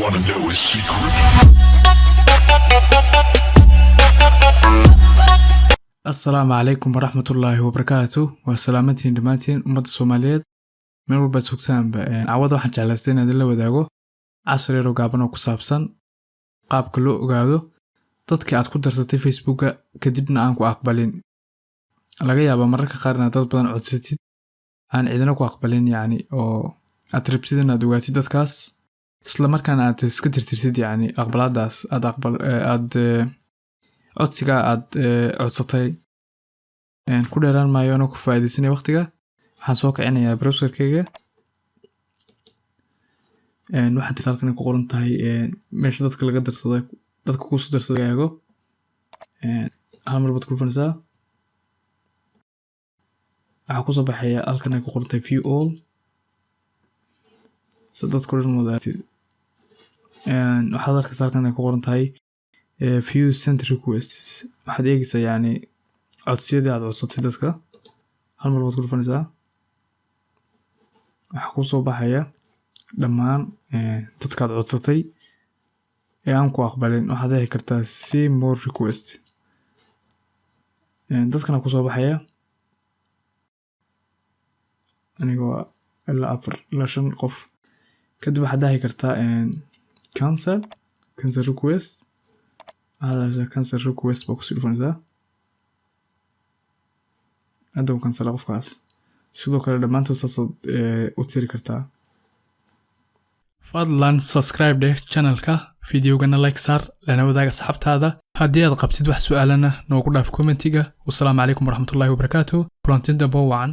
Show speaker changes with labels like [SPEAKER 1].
[SPEAKER 1] Wanna know a secret?
[SPEAKER 2] Asalaamu calaykum waraxmatullaahi wabarakaatu. Waa salaamantiin dhammaantiin ummadda Soomaaliyeed meel walbaad sugtaanba. Cawada waxaan jeclaystay inaan idinla wadaago cashar yaroo gaaban oo ku saabsan qaabka loo ogaado dadka aad ku darsatay Facebooka kadibna aan ku aqbalin. Laga yaabaa mararka qaar inaad dad badan codsatid, aan cidina ku aqbalin, yacni oo aad rabtid inaad ogaatid dadkaas, isla markaana aad iska tirtirsid, yacni aqbalaadaas aad aqbal aad codsiga aad codsatay. Ku dheeraan maayo, anoo ku faa'iidaysanaya waqtiga. Waxaan soo kicinayaa browserkayga. Waxaad halkan ku qoran tahay meesha dadka laga darsaday, dadka kusoo darsaday eego. Hal mar baad ku dhufanaysaa. Waxaa kusoo baxaya halkan ay ku qoran tahay "view all", si dadku dhan wada aragtid. Waxaad arkaysaa halkan ay ku qoran tahay "view sent requests". Waxaad eegaysaa, yacni, codsiyadii aad codsatay dadka. Hal mar baad ku dhufanaysaa. Waxaa kusoo baxaya dhammaan dadkaad codsatay ee aan ku aqbalin. Waxaad heli kartaa "see more request". Dadkana kusoo baxaya aniga waa ilaa afar ilaa shan qof. Kadib waxaad dhahi kartaa cancel, cancel request. Waxaad dhahaysaa "cancel request" baa kusii dhufanaysaa. Hadda uu cancela qofkaas. Sidoo kale dhammaantood saasaad u tiri kartaa. Fadlan subscribe dheh channelka, videogana like saar, lana wadaag asxaabtaada. Haddii aad qabtid wax su'aalana, noogu dhaaf commentiga. Wasalaamu calaykum waraxmatullaahi wabarakaatu. Kulanti dambe wacan.